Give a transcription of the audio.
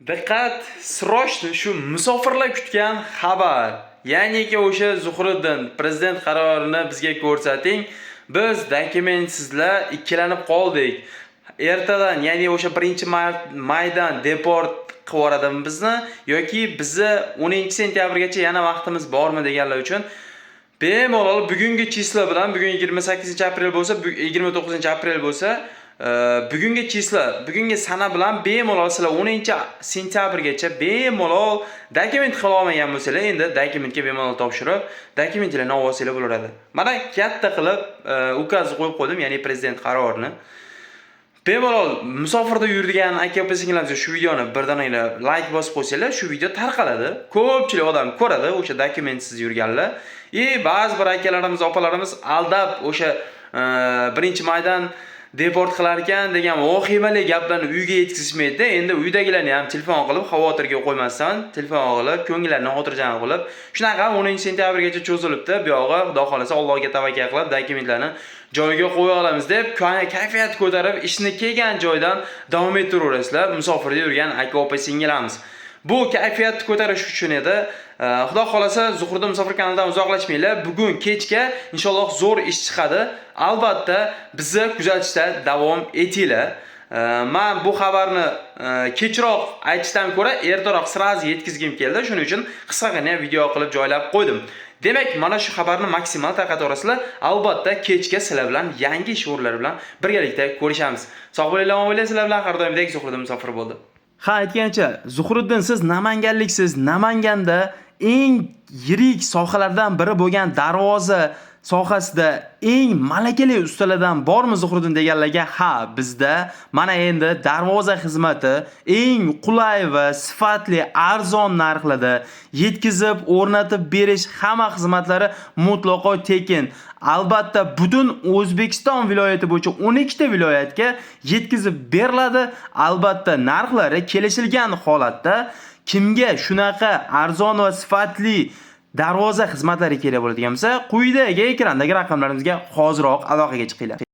Diqqat, срочно shu musofirlar kutgan xabar. Ya'niki o'sha Zuhriddin, prezident qarorini bizga ko'rsating. Biz dokumentsizlar ikkilanib qoldik. Ertadan, ya'ni o'sha 1-maydan deport qilib yuboradimi bizni yoki bizni 10-sentyabrgacha yana vaqtimiz bormi deganlar uchun bemalol bugungi число bilan, bugun 28-aprel bo'lsa, 29-aprel bo'lsa, bugungi число, bugungi sana bilan bemalol sizlar 10-sentyabrgacha bemalol dokument qila olmagan bo'lsanglar, endi dokumentga bemalol topshirib, dokumentlarni olib olsanglar bo'laveradi. Mana katta qilib указ qo'yib qo'ydim, ya'ni prezident qarorini. Bemalol musofirda yurgan aka opa singillarimizga shu videoni birdaniga layk bosib qo'ysanglar, shu video tarqaladi. Ko'pchilik odam ko'radi, o'sha dokumentsiz yurganlar. И ba'zi bir akalarimiz, opalarimiz aldab o'sha 1-maydan deport qilar ekan degan vahimali gaplarni uyga yetkazishmaydi. Endi uydagilarni ham telefon qilib xavotirga qo'ymasdan, telefon qilib, ko'ngillarini xotirjam qilib, shunaqa 10-sentyabrgacha cho'zilibdi. Bu yog'i Xudo xolasa, Allohga tavakkal qilib dokumentlarni joyiga qo'ya olamiz deb kayfiyat ko'tarib, ishni kelgan joydan davom ettiraverasizlar musofirda yurgan aka opa singillarimiz. Bu kayfiyatni ko'tarish uchun edi. Xudo xolasa, Zuhriddin Musofir kanalidan uzoqlashmanglar. Bugun kechga inshaalloh zo'r ish chiqadi. Albatta bizni kuzatishda davom etinglar. Man bu xabarni kechroq aytishdan ko'ra ertaroq сразу yetkazgim keldi. Shuning uchun qisqagina video qilib joylab qo'ydim. Demak, mana shu xabarni maksimal tarqataverasizlar. Albatta kechga sizlar bilan yangi ish o'rinlari bilan birgalikda ko'rishamiz. Sog' bo'linglar, omon bo'linglar. Sizlar bilan har doimgidek Zuhriddin Musofir bo'ldi. Ha, aytgancha, Zuhriddin, siz namanganliksiz. Namanganda eng yirik sohalardan biri bo'lgan darvoza sohasida eng malakali ustalardan bormi, Zuhriddin, deganlarga, ha, bizda mana endi darvoza xizmati eng qulay va sifatli, arzon narxlarda yetkazib o'rnatib berish, hamma xizmatlari mutlaqo tekin. Albatta butun O'zbekiston viloyati bo'yicha 12 ta viloyatga yetkazib beriladi. Albatta narxlari kelishilgan holatda. Kimga shunaqa arzon va sifatli darvoza xizmatlari kerak bo'ladigan bo'lsa, quyidagi ekrandagi raqamlarimizga hoziroq aloqaga chiqinglar.